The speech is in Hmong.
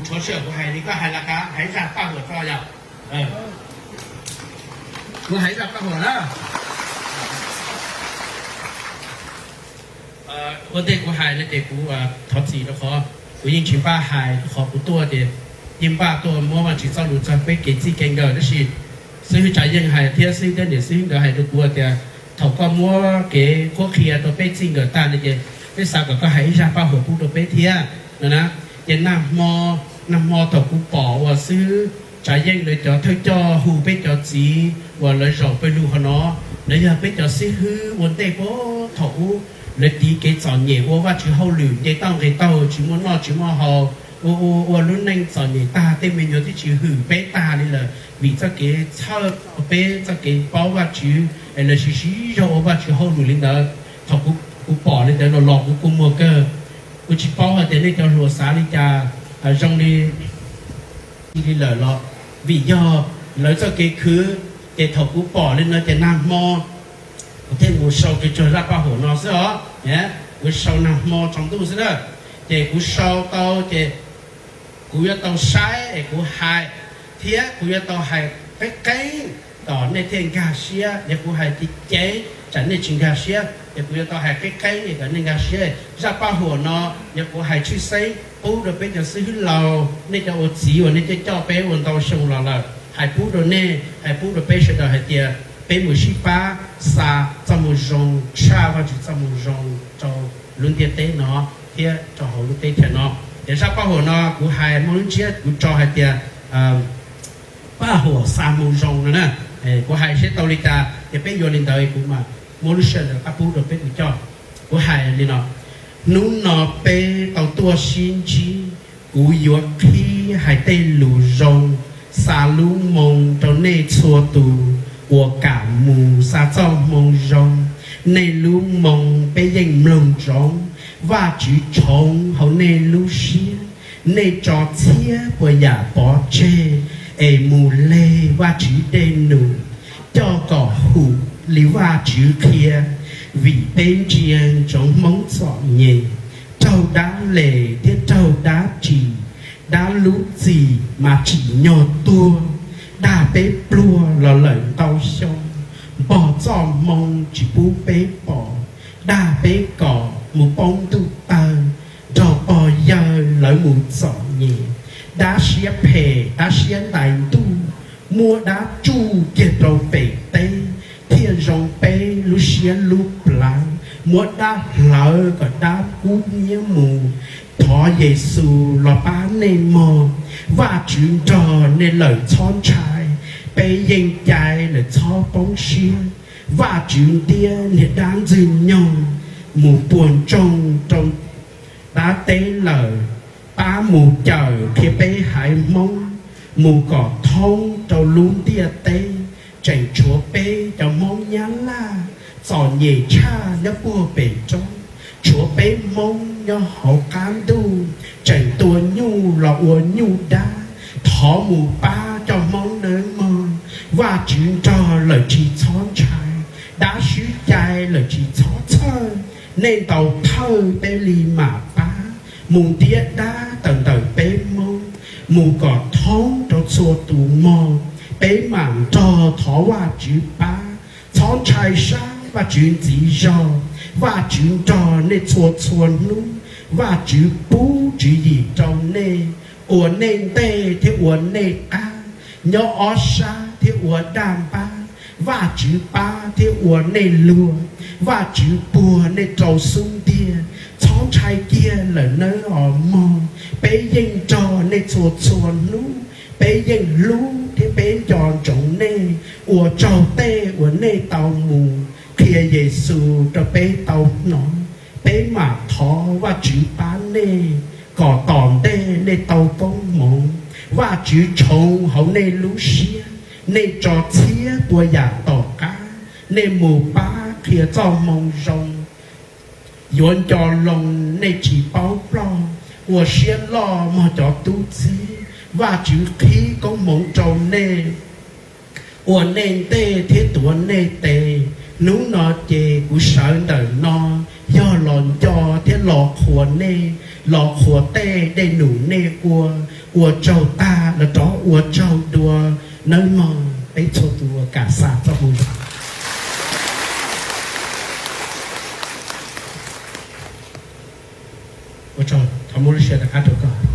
Tshuav sij hawm kuv hais li koj hais laj kab hais zaj paj huam tso yog. Kuv hais zaj paj huam na. Ua ntej kuv hais no ces kuv thov txim rau qhov kuv yeej tsis npaj hais, rau qhov kuv tuaj ces yeej npaj tuaj muab Vajtswv txoj lus txog peb kev txij kev nkawm, tab sis xib hwb Tsav Yeej hais thiab xib hwb Tiab Niam xib hwb nkawd hais rau kuv tias thaum koj muab kev qhuab qhia rau peb txij nkawm tag no ces peb xav kom koj hais ib zaj paj huam pub rau peb thiab no na. Ces nag hmo, nag hmo thaum kuv pom uas xib hwb Tsav Yeej lawv cov thawj coj hu peb cov txiv uas lawv zaum pawg lug qhov no, lawv yog peb cov xib hwb ua ntej puag thaum ub, lawv tiv kev txom nyem ua Vajtswv hauj lwm nce toj nqis taug, tsis muaj noj tsis muaj haus, ua ua ua lub neej txom nyem tag, tej me nyuam twb tsis hwm peb tag li lawm vim txoj kev txhawj peb txoj kev paub Vajtswv es lawv siv siv zog ua Vajtswv hauj lwm li ntawd. Thaum kuv pom li ntawd los los kuv kua muag kawg. Kuv tsis paub hais tias nej cov hluas xav li cas, zoo li li lawm los vim yog lawv txoj kev khwv. Ces thaum kuv pom li no ces nag hmo kuv thiaj mus sau tsuag tsuag zaj paj huam no xwb os. Kuv sau nag hmo tsaus ntuj xwb na. Ces kuv sau tau ces kuv yuav tau saib es kuv hais, thiab kuv yuav tau hais qeeb qeeb kom nej thiaj nkag siab. Yog kuv hais cev cev tsam nej tsis nkag siab, ces kuv yuav tau hais qeeb qeeb kom nej nkag siab. Zaj paj huam no yog kuv hais tshwj xeeb pub rau peb cov xib hwb laus, nej cov ua txiv uas nej coj coj peb ua ntau xyoo los lawm, hais pub rau nej, hais pub rau peb sawv daws hais tias peb mus sib pab xa txoj moo zoo, tshaj Vajtswv txoj moo zoo rau lub ntiaj teb no thiab rau hauv lub teb chaws no. Ces zaj paj huam no kuv hais muaj lub ntsiab kuv tso hais tias paj huam xa moo zoo no na. Kuv hais seb tau li cas ces peb yuav li ntawd, kuv mam muab lub sij hawm ntawd pab pub rau peb tus coj. Kuv hais li no: Hnub no peb tau tuaj sib ntsib, kuv yuav qhib hais tej lus zoo xa lub moo rau nej txhua tus uas kam mus xa txoj moo zoo. Nej lub moo peb yeej mloog ntsoov, Vajtswv tshoov hauv nej lub siab. Nej tso txhiab puas yam pov tseg es mus leg Vajtswv dej num, coj kom hum li Vajtswv qhia, vim peb ntsia ntsoov Hmoob txom nyem, raug dab les thiab raug dab ris, dab lub txim mas tsim nyog tuag, dag peb pluag los lawm ntau xyoo, npog txoj hmoo tsis pub peb pom, dag peb kom mus poob ntuj tawg, nrog pog yawg lawv mus txom nyem, dab siab phem dab siab ntais ntuj, muab dab tsuj kiag rau pem teb, thiaj zoo peb lub siab lub plawv, muab dab hlawv kom dab kub hnyiab mus. Thov Yexus los pab nej mog, Vajtswv nrog nej lawm txhob ntshai, peb yeej cai lawm txhob poob siab. Vajtswv ntiab niag dab ntxwg nyoog mus puag ntsoog rau dab teb lawm, pab mus cawm qhia peb haiv Hmoob mus kom thoob rau lub ntiaj teb, tseem tshuav peb cov Hmoob Nyab Laj txom nyem tshaj nyob puag pem roob, tshuav peb Hmoob nyob hauv qab ntuj tseem tua nyuj los ua nyuj dab. Thov mus pab cov Hmoob nawb mog, Vajtswv nrog lawm tsis txhob ntshai, dab swb cai lawm tsis txhob txhawj. Nej ntaus thawj peb li mam pab, mus ntiab dab tawm ntawm peb Hmoob, mus kom thoob rau txhua tus mog, peb mam nrog thov Vajtswv pab. Txhob ntshai sab Vajtswv ntxiv zog, Vajtswv nrog nej txhua txhua hnub, Vajtswv pub tswv yim rau nej. Ua nej ntej thiab ua nej qab, nyob ob sab thiab ua daj npab, Vajtswv pab thiab ua nej luag, Vajtswv puag nej rau xub ntiag. Txhob ntshai kiag lawm nawb os mog, peb yeej nrog nej txhua txhua hnub, peb yeej hlub thiab peb nco ntsoov nej. Ua tsaug tej uas nej tau mus qhia Yexus rau peb tau hnov, peb mam thov Vajtswv pab nej kom tom ntej nej tau koob hmoov, Vajtswv tshoov hauv nej lub siab, nej tso txhiab pua yam tom qab, nej mus pab qhia txoj moo zoo. Yuav nco loo nej tsis paub ploj, ua siab loj mog cov tub txib, Vajtswv qhib koob hmoov rau nej. Ua nej ntej thiab tuav nej tes, hnub no ces kuv sawv ntawm no yog los nco thiab los qhuas nej, los qhuas tej dej num nej ua, Ua tsaug tag los rov ua tsaug dua nawb mog peb txhua tus uas kam xa txoj moo zoo. Ua tsaug, thov muab lub siab rov qab rau koj.